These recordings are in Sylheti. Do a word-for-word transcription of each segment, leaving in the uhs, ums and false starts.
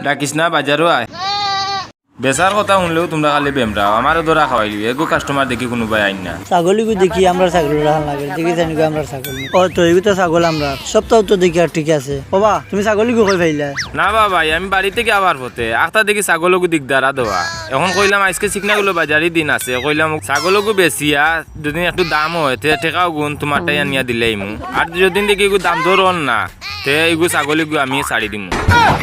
ডাকিস না, বাজারো আয়। বেচার কথা হুনলেউ তুমরা খালি বেমরাও, আমারও ধরা খাওয়াইলিও। এগু কাস্টমার দেখি কুনুবায় আইন না। ছাগল ইগু দেখি আমরার ছাগল রাখান লাগে, দেখি জানি গো আমরার ছাগল। ও তো, ইগু তো ছাগল আমরার, সবতাউ তো দেখি আর ঠিক আছে। ও বা, তুমি ছাগল ইগু কই পাইলা? না বা ভাই, আমি বাড়ি থাকি আওয়ার পথে আখতা দেখি ছাগল ওগু দিকদারা দেওয়া। এখন কইলাম আইজকে চিকনাগুলো বাজারি দিন আছে, কইলাম ছাগল ওগু বেচিয়া যুদি একটু দাম অয়, তে টেকাও গুন তুমারটাই আনিয়া দিলাইমু। আর যুদি দেখি ইগু দাম দর অর না, তে ইগু ছাগল ইগু আমি ছাড়ি দিমু।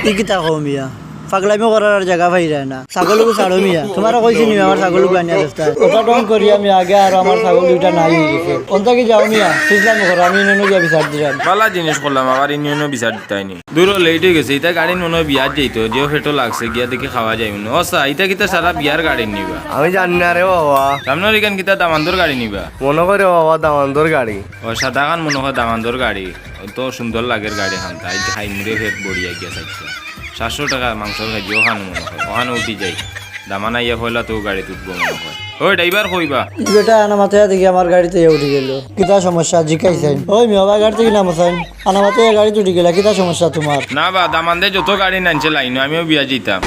ই কিতা কও মিয়া? ফাগলামি করার আর জাগা পাইরায় না। ছাগল ইগু ছাড়ো মিয়া। তুমারে কইছি নি আমার ছাগল ইগু আনিয়া দেও। কথা ঢং করি আমি আগে আর আমার ছাগল দুইটা নাই অই গেছে। অন্তা কি যাও মিয়া, ফিজলামি করো, আমি ইউনিয়নো গিয়া বিচার দিরাম। বালা জিনিস করলাম, আবার ইউনিয়নো বিচার দিতায় নি। দুরো লেইট অই গেছে, ইতা গাড়ি মনো অয় বিয়াত যাইতো, যেও পেটো লাগছে, গিয়া দেখি খাওয়া যাইবো নি। ও সা, ইতা কিতা সারা বিয়ার গাড়ি নিবা? আমি জানি না রে বাবা। সামনর ইখান কিতা দামান্দর গাড়ি নিবা? মনো করে বাবা দামান্দর গাড়ি। ও সাদাখান মনো অয় দামান্দর গাড়ি, অত সুন্দর লাগের গাড়ি খান, তাই খাই মুড়ে ফেট বড়িয়া গিয়া চাইছে। সাতশো টেকা মাংসর কেজি অখান মনো অয়, অখান উঠি যাই। দামান আইয়া পয়লা তো গাড়িত উঠবো মনো অয়। ওই ড্রাইভার কইবা? ই বেটা আনা মাথায় দেখি আমার গাড়িত আইয়া উঠি গেল। কিতা সমস্যা জিকাইছইন? ওই মিয়া ভাই গাড়ি থাকি নামছইন। আনা মাথায় গাড়িত উঠি গেলা, কিতা সমস্যা তুমার? না বা, দামান্দে যত গাড়ি নানছে লাইনো, আমিও বিয়া যাইতাম।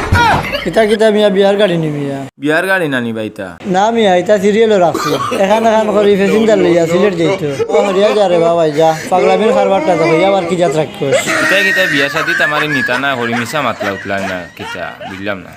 কিতা কিতা মিয়া বিয়ার গাড়ি নি মিয়া? বিয়ার গাড়ি নানি বা ইতা? না মিয়া, ইতা সিরিয়ালো রাখছি। এখান এখান করি প্যাসেঞ্জার লইয়া সিলেট যাইতো। ও হরিয়া যা রে বাবা, যা। পাগলামির কারবারটা দেখো, আবার কি জাত রাখছস? ইতা কিতা বিয়া শাদিত আমারে নিতা না করি মিছা মাতলা উতলা না কিতা? বুঝলাম না।